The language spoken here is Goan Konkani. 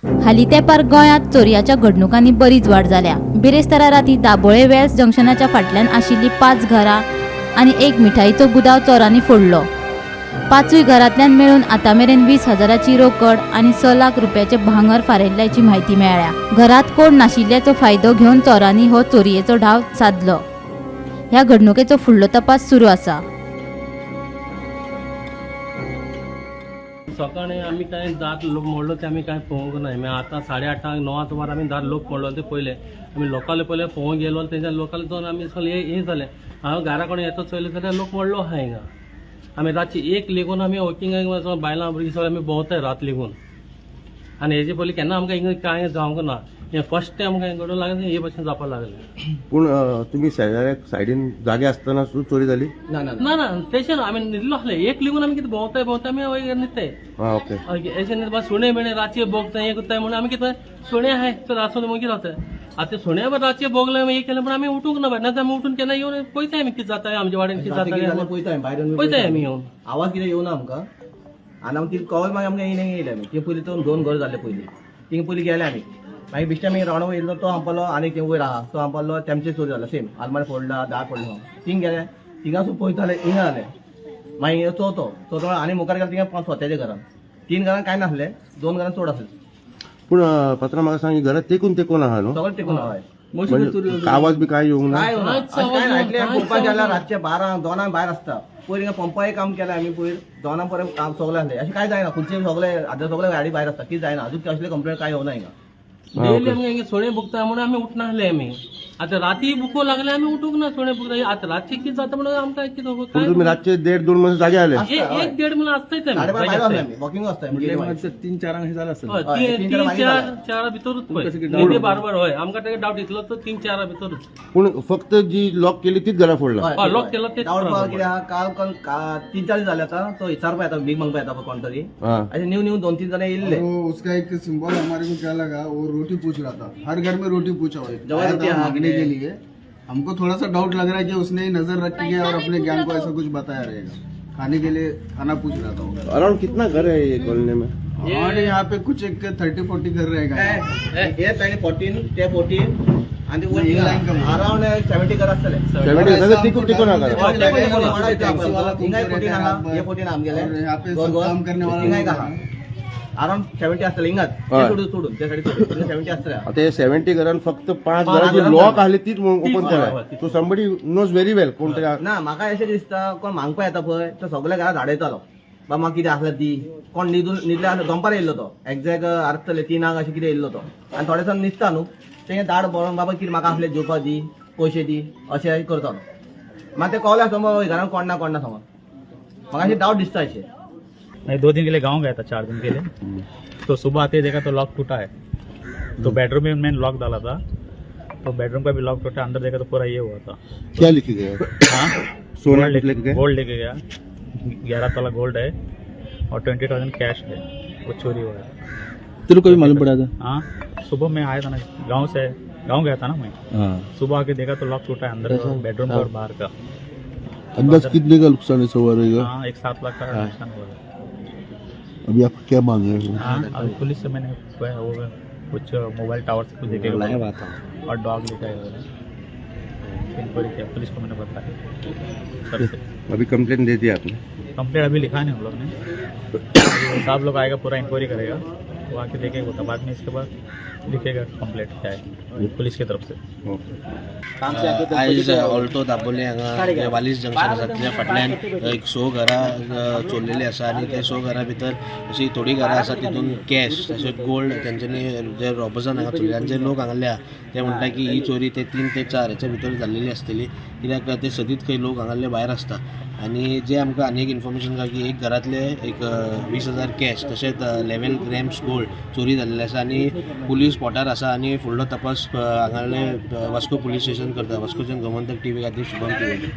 हालीं तेंपार गोंयांत चोरयाच्या घडणुकांनी बरीच वाड जाल्या. बिरेस्तारा राती दाबोळे वेल्स जंक्शनाच्या फाटल्यान आशिल्लीं 5 घरां आनी एक मिठाईचो गुदांव चोरांनी फोडलो. 5 घरांतल्यान मेळून आतां मेरेन 20,000ची रोकड आनी 6 लाख रुपयाचे भांगर फारायल्ल्याची म्हायती मेळ्ळ्या. घरांत कोण नाशिल्ल्याचो फायदो घेवन चोरांनी हो चोरयेचो डाव सादलो. ह्या घडणुकेचो फुडलो तपास सुरू आसा. सकाळी आमी कांय दार लोक मोडलो ते आमी कांय पळोवंक ना. मागीर आतां 8:30 9 सुमार आमी दार लोक मोडलो ते पळयले. आमी लोकांले पयले पळोवंक गेलो तेंच्या लोकांले जावन आमी सगळे हें जालें. हांव घरा कडेन येता चोयलें जाल्यार लोक मोडलो आहा हिंगा. आमी रातची 1 लेगून आमी वॉकिंगाक बायलां भुरगीं सगळीं आमी भोंवताय रात लेगून. आनी हेजे पयलीं केन्ना आमकां हिंगा कांय जावंक ना. हें फर्स्ट टायम आमकां घडूंक लागलें, हे भशेन जावपाक लागलें. पूण तुमी शेजाऱ्याक सायडीन जागे आसतना सुद्दां चोरी जाली? ना ना ना ना तेशें ना, आमी न्हिदलो आसले 1 लेगून आमी कितें भोंवताय भोंवताय आमी वयर न्हिदताय. हा ओके. अशें न्ही बा सुणे बिणे रातचे भोगता हें करताय म्हणून आमी कितें सुणे आहाय चल आसूं म्हणून कितें जाता. आतां सुणे बा रातचे भोगले हें केलें पूण आमी उठूंक ना बाय, ना आमी उठून केन्ना येवन पळयताय आमी कितें जाता आमच्या वाड्यान कितें जाता पळयताय भायर येवन पळयताय आमी येवन. आवाज कितें येवना आमकां आनी आमकां कितें कळ्ळें मागीर आमकां येयले येयले आमी ते पयलीं तो 2 घर जाल्ले पयलीं थिंगा पयलीं गेले आमी. मागीर बेश्टे आमी रावंड येयलो तो आमपालो आनी एक वयर आहा तो आमपालो तेमचे चोरी जालो सेम आलमारी फोडला दार फोडलो. थिंग गेले थिंगा सुद्दां पळयताले हिंगा जालें. मागीर चवथो चवथो आनी मुखार गेले थिंगा 5 स्वताच्या घरान 3 घरान कांय नासलें, 2 घरान चड आसलें. पूण पात्रा म्हाका सांग, ही घरां तेकून तेकून आहा न्हू? सगळें टेकून आहा. म्हणजे आवाज बी काय येवंक ना? काय होणार? अशें काय ना, इतलें पळोवपाक गेल्यार रातचे 12 2 भायर आसता. पयर हिंगा पंपाय काम केलें आमी, पयर 2 पर्यंत काम सगळें आसलें. अशें काय जायना, खुर्चे सगळे आतां सगळे गाडी भायर आसता, कितें जायना अजून असले कंप्लेंट काय येवना हिंगा. डेली आमकां हिंगा सुणे भोगता म्हणून आमी उठनासले आमी. आतां राती भुको लागले आमी उठूंक ना सुणे भोगता. आतां रातचें कितें जाता म्हणून आमकां कितें खबर. पूण तुमी रातचे 1.5-2 म्हणसर जागे आले? एक 1.5 म्हणून आसताच आमी 12:30 जागे भायर आसताय. आसता आमी, वॉकिंग आसता आमी. 3-4 अशें जालें आसतलें. हय, हय, तीन 3-4 मागीर चार जालें. चारा भितरूच पळय न्हिदे बारबार. हय आमकां तेका डावट इतलो तो 3-4 भितरूच. पूण फक्त जी लॉक केली तीच घरां फोडला? हय, लॉक केला तेच डावट बरोबर. कितें आहा, काल कोण 3-4 दीस जाले आतां तो विचारपा येता, भीक मागपा येता कोण तरी. हा अशें न्यू न्यू 2-3 जाणां येयल्ले. वो उसका एक सिंबल हमारे को क्या लगा, वो रोटी पूछ रहा था, हर घर में रोटी पूछा हुआ है। जवाहर आया रोटी था हाँ, मांगने के लिए। हमको थोड़ा सा डाउट लग रहा है कि उसने ही नजर रखी है और अपने ज्ञान को ऐसा कुछ बताया रहेगा। खाने के लिए खाना पूछ रहा था वो। अराउंड कितना घर है ये कॉलोनी में? और यहाँ पे कुछ एक 30-40 घर रहेगा। हे ताणी 14 ते 14 आनी हे लाईन कमी. अराउंड 70 घर आसतले. 70 घरां तेकून तेकून आहा घरां. टैक्सी वाला हिंगाय घूमते 14 रहता है आहा, रात भर। हे 14 आमगेले. और यहाँ पे सब काम करने वाला हिंगाय लोग आहा हैं। अराउंड 70 आसतले हिंगाच. हय. सोडून सोडून त्या सायडीन सोडून 70 आसतले. आता हे 70 घरान फक्त 5 पांच घरां जी घरां लॉक आहली तीच ओपन तीच, केलाय. हय, तीच. So somebody knows very well कोण तरी ना म्हाका अशें दिसता कोण मागपा येता पळय तो सगल्या घरात धाडयतालो बा म्हाका कितें आसल्यार दी. कोण न्हिदून न्हिदले आसले दनपार येयल्लो तो एग्जॅक्ट आसतले 3 अशें कितें येयल्लो तो आनी थोडे दिसान न्हिदता न्हू तें दाड बरोवन बाबा कितें म्हाका आसलें जेवपाक दी पयशे दी अशें करतालो. मागीर तें कळ्ळें आसता बाबा घरान कोण ना कोण ना समज म्हाका अशें डावट दिसता अशें. मैं 2 दिन के लिए गांव गया था, 4 दिन के लिए. तो सुबह आते ही देखा तो लॉक टूटा है. तो बेडरूम में मैंने लॉक डाला था तो बेडरूम का भी लॉक टूटा. अंदर देखा तो पूरा ये हुआ था. क्या लिखे गया? हाँ. सोना गोल्ड लेके गए? गोल्ड लेके गया. 11 तोला गोल्ड है और 20,000 कैश है, वो चोरी हुआ है. तेरे को भी मालूम पड़ा था? हाँ, सुबह मैं आया था ना गांव से, गांव गया था ना मैं. हाँ. सुबह आके देखा तो लॉक टूटा है अंदर का, बेडरूम का और बाहर का. अंदाज कितने का नुकसान ऐसा हुआ रहेगा? हाँ, एक 7 लाख का नुकसान हुआ है. अभी आप क्या मांग रहे हो? हाँ, अभी पुलिस से मैंने वो कुछ मोबाइल टावर से कुछ देखेगा और डॉग लेकर आए हुए इंक्वायरी किया पुलिस को मैंने बताया सर से. अभी कंप्लेन दे दी आपने? कंप्लेंट अभी लिखा नहीं हम लोग ने. अभी वो साहब लोग आएगा, पूरा इंक्वायरी करेगा, वो आके देखेगा तो बाद में इसके बाद लिखेगा कंप्लेंट क्या है पुलिस की तरफ से. आयज ऑल्टो दाबोली हांगा जे वालीस जंक्शन आसा तेच्या फाटल्यान एक 6 घरां चोरलेली आसा आनी ते 6 घरां भितर अशी थोडीं घरां आसा तितून कॅश तशेंच गोल्ड तेंच्यांनी जे रॉबर्सान हांगा चोरले. आनी जे लोक हांगासरले आहा ते म्हणटा की ही चोरी ते 3 ते 4 हेच्या भितर जाल्लेली आसतली, कित्याक ते सदींच खंय लोक हांगासरले भायर आसता. आनी जे आमकां आनी एक इन्फॉर्मेशन गावली की एक घरांतले एक 20,000 कॅश तशेंच 11 ग्रॅम्स गोल्ड चोरी जाल्लें आसा आनी पुलीस स्पॉटार आसा आनी फुडलो तपास हांगासरले वास्को पुलीस स्टेशन करता. वास्कोच्यान गोमंतक टीव्ही खातीर शुभम तिवारी.